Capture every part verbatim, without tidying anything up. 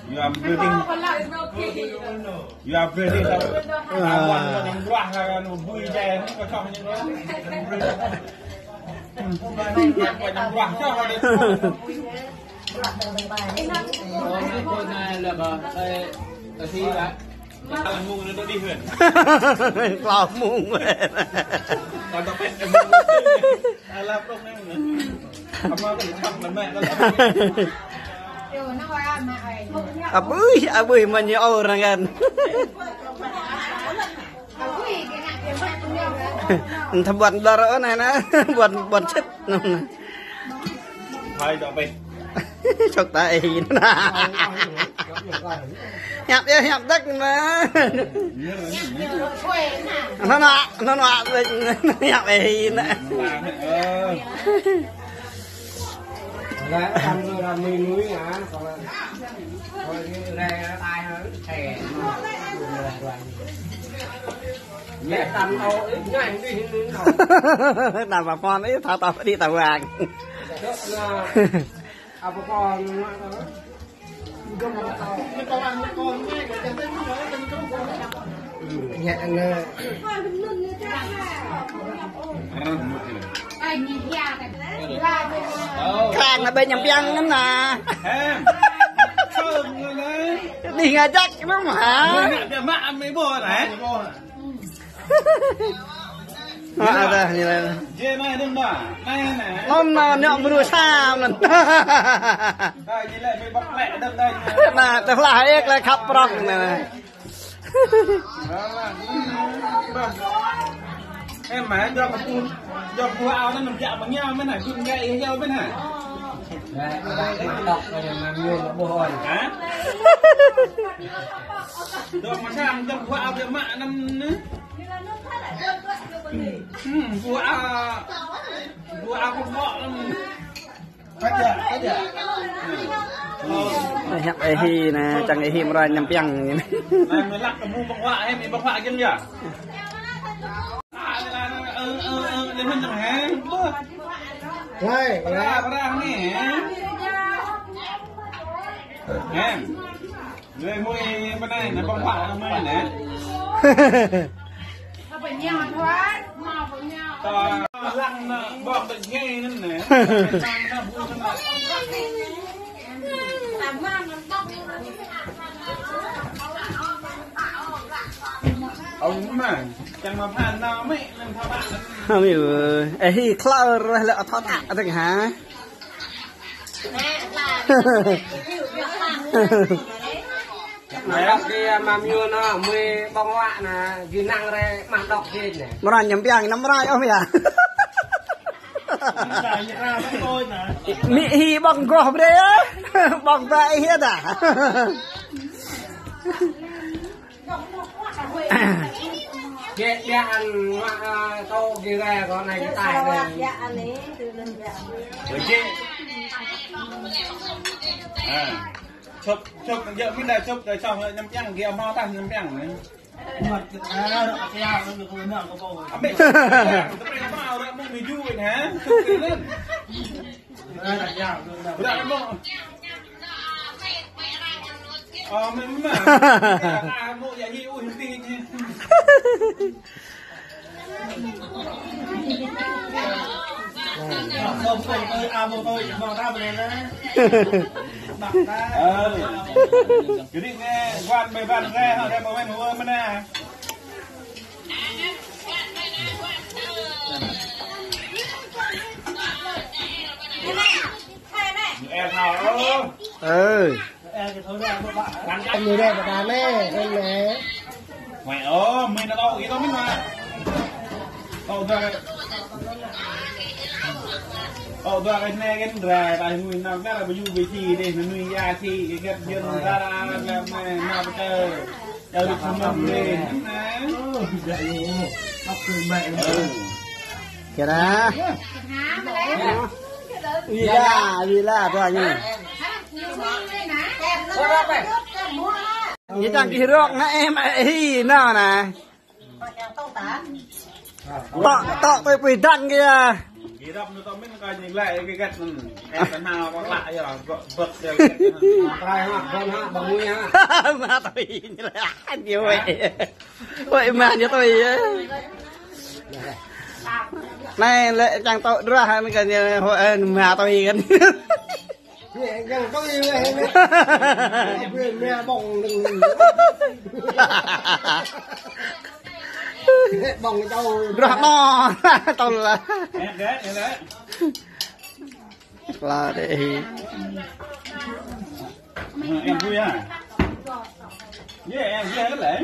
You are breathing. You are breathing. Ah. Yang buah, yang buah, yang buah, yang buah. Yang buah, yang buah. Hlâo mông. Abưh, abưh mă ñu ôr anŭn kan. Thâo ƀuăn đơr anai anai, ƀuăn, ƀuăn sĭt. Hai dŏ pĕ. Čŏk ta ih. Hiăp yơh, hiăp đôč mă. Anŭn, anŭn, anŭn, hiăp ih. Lĕ, ăn rơmơi nuih hă, kalau, kalau ini lĕ tai hă, thè. Lĕ tăm ôh, ih, ñai ih, ih, ih. Tăm pơpon ih, thâo tŏ pơđĭ tơwang. Dŏ, nah. Apa pơpon, nah, tơl. Ñăt anai. Krang na ƀing ñăm piăng anŭn na. Đi ngă jak anŭn hă? Mă dah ñu lĕ. Anŭn na ñu mơnuih sa anŭn. Na, tơhlah ih lĕ khăp prŏng na. Em mă, dŏ mă pun, dŏ pun ao anŭn, nŭn jak mơ̆ng ñu mơ̆n hă, gun gai ih yơh mơ̆n hă? Hă? Dŏ mă sang, dŏ pun ao biă mă anŭn. Hmm, pun ao, pun ao pơkŏ anŭn. Hiăp ih na, čang ih mơrai ñăm piăng. Ơ, ih, ih, klă rơh lĕ thâo tăk adơ̆ng hă? Mă dŏ kơ mă mơyun anŭn, mơi ƀơ̆ng huă anŭn, gih năng rai mă dŏ kơ anŭn. Mơran ñăm piăng, anăm rai ôh yơh. Mĭ hi ƀơ̆ng goh brơi yơh. Ƀơ̆ng ba ih yơh dah. Biă, biă ăn mă, ơ, tô gih rai kơ anai kơ tai anai. Ơ, čŏk, čŏk, jơ̆ mĭn dah čŏk, dah čŏk, ñăm piăng, gih hmâo tah ñăm piăng anai. Amĭ, tơpă, tơpă, tơpă, mơ̆ng mơju anai, hă? Čŏk kơ anŭn. Ră mơ̆. Ơ, mơ̆, mơ̆. Ră mơ̆, ya hi, ui, hơti. Ơ, jadi anai, wan, bai wan, anai, hă, dah, bai wan, wan, mơ̆n anai. Em hao ơ. Ơ. Em người đẹp mà bà nè, em nè. Mày ơ, mày nó đâu, ý tao biết mà. Tao ra cái, tao ra cái này, cái ra, tại người nào cái là ví dụ về thì đây, nó nuôi da thì cái gạch dân ra là, là, là, là, là, Kira. Vila, vila tuh anjing. Ñu čang kih rŏk na em, ih, nao na. Tŏ, tŏ tui pui dăng kơ yơh. Gih răm nơ tŏ mĭn kơ ñu lĕ kơ gĕt năn. Em tăn hao kơ klă yơh, bơ̆k, bơ̆k yơh kơ gĕt năn. Trai hă, bon hă, bang ngui hă. Mă tui ñu lĕ, ñu wĕ. Wĕ mă ñu tui yơh. Anai lĕ čang tŏ drah anai kơ ñu wĕ mă tui kơ. Mẹ găng tui mẹ, mẹ. Mẹ, mẹ bông đừng. Mẹ bông châu. Drah no. Tao là. Em đấy, em đấy. Là để. Em vui à? Yeah, em vui đấy.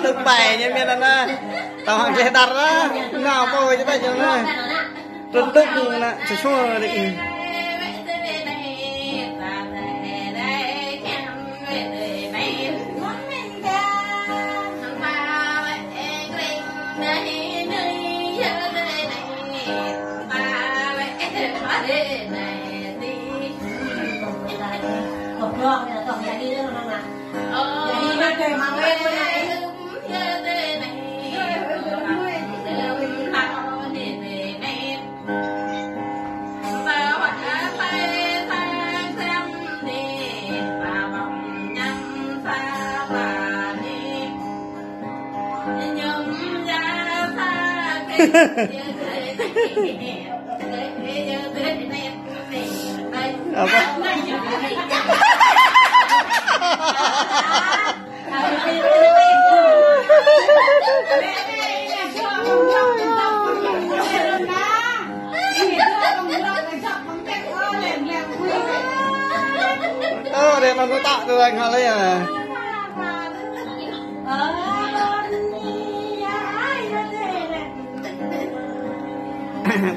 Tơpai ñu mĭn anŭn. Tơhăng gleh dar lah. Nao pô čơtai ñu anŭn. Trơn tơ̆k anŭn, čơsua đĭ. Apa? Ơ, để mà nó tạo từ anh Hà Lê à.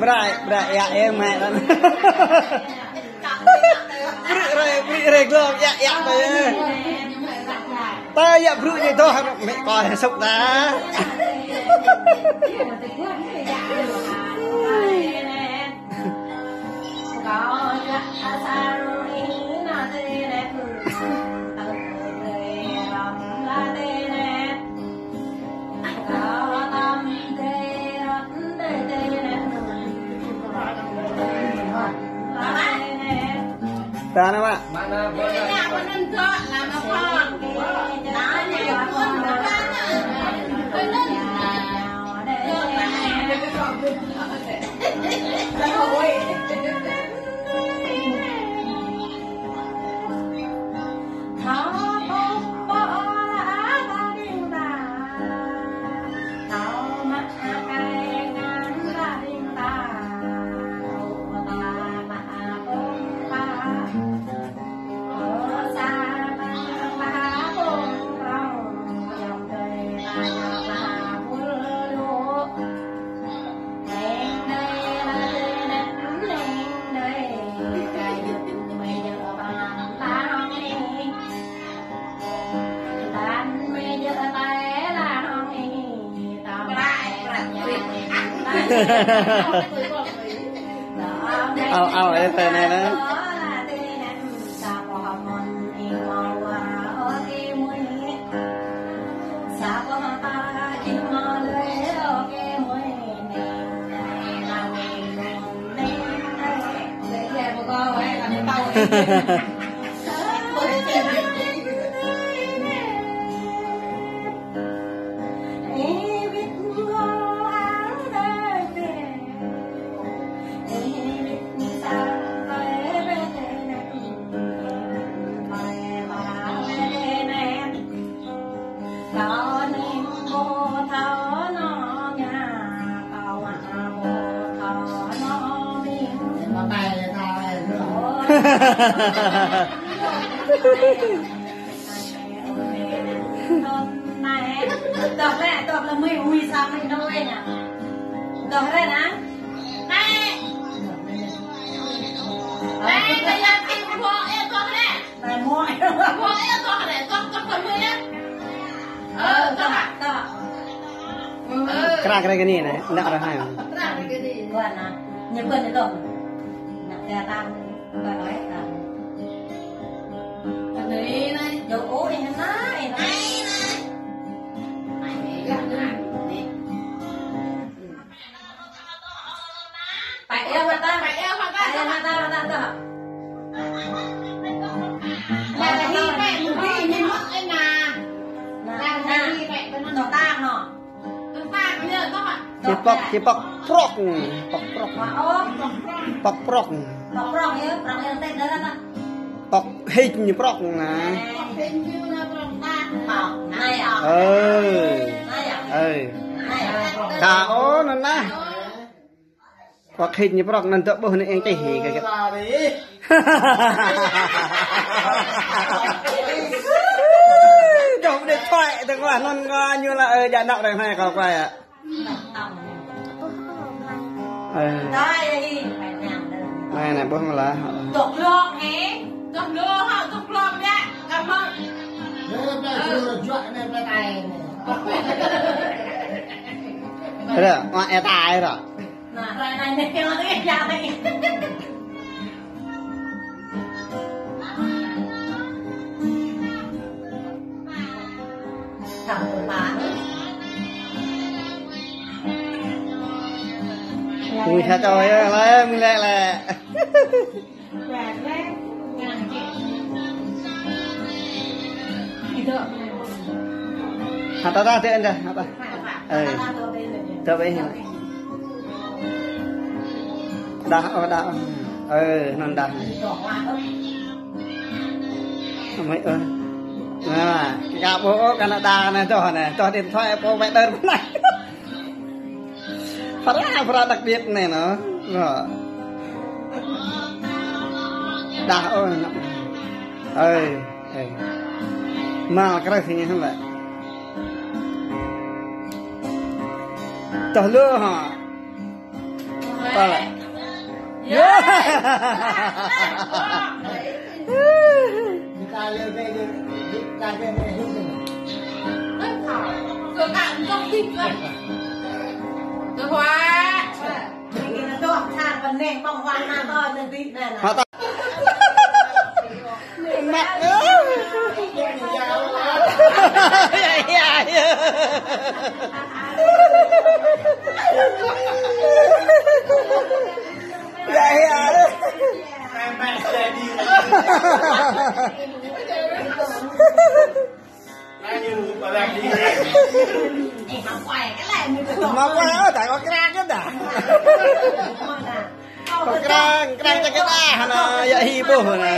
Brơi, brơi, ya, em mẹ đó. Brơi, brơi, brơi, glông, ya, ya, thôi. Ta ya brơi ñu tŏ, mẹ coi sốc ta. Ta nă mă. Ao, ao, ê, tơ anai nă. Đŏk lĕ, đŏk lĕ mơi ui sang lĕ đŏk lĕ nă. Đŏk lĕ nă. Nai. Nai, kơ yang kơ mơ ê đŏk lĕ. Nai mơ. Mơ ê đŏk lĕ, đŏk, đŏk lĕ mơi ê. Ơ, đŏk. Đŏk. Ơ. Kra kra kơ ni nă, nă ră hai. Kra kra kơ ni. Ƀuăn nă. Ñu ƀuăn nă đŏk. Nă kơ tang. Ƀuăn nă. Ơ, ơ, ơ, nă, ơ, nă. Pă iâu mă ta. Pă iâu mă ta. Pă iâu mă ta, mă ta, ta. Nă, nă, nă. Nă, nă. Nă, nă. Nă, nă. Či pŏk, či pŏk prŏk. Pŏk prŏk. Pŏk prŏk. Pŏk prŏk yơh, prŏk yơh, tĕt đơr ta. Pŏk hĭ ñu prŏk nă. Pŏk hĭ ñu nă prŏk ta. Pŏk, nă yă. Ơ. Nă yă. Ơ. Nă yă. Ka ô nă nă. Pŏk hĭ ñu prŏk năn dŏ ƀuh nă eng tih hĭ kơ kơ. Dŏ điện thoại tơ kơ năn kơ ñu la ơ, djă năp răng hai kơ kơ yă. Ơ. Mai nă ƀuh mơ̆ lah. Dŏ glŏk hĭ. Dŏ glŏk hă, dŏ glŏk yă. Kăm mơ̆. Ơ. Ră, mă ê tai ră. Nă, rai nai nê, kơ lăng tơ kơ yă tơ. Thăm tơ ba. Ui, sa čô yơh, lĕ, mơ̆ lĕ, lĕ. Hă, ta, ta, ta, ta, hă, ta. Ơ. Ta, ta, ta. Đah, ơ, đah, ơ. Ơ, năn đah. Mơi, ơ. Nă, kơ ƀuh, ơ, Canada nă, čô nă, čô điện thoại, pô ƀĕ đơr mơ̆ nă. Phara, phara đặc biệt nă nă. Ră. Đah, ơ, nă. Ơ, ơ. Mă krơh ñu hă lĕ. Tơh lu hă. Pă lĕ. Yă. Mă ta. Mă. Yă, yă, yă. Yă, yă. Mă quay, ơ, ta kơ krang kơ đah. Kơ krang, krang čơkă đah nă, yă hĭ ƀuh nă.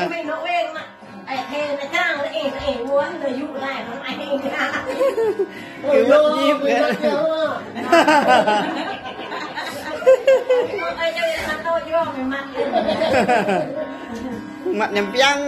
Kơ wơ̆t ñip kơ. Mă ñăm piăng.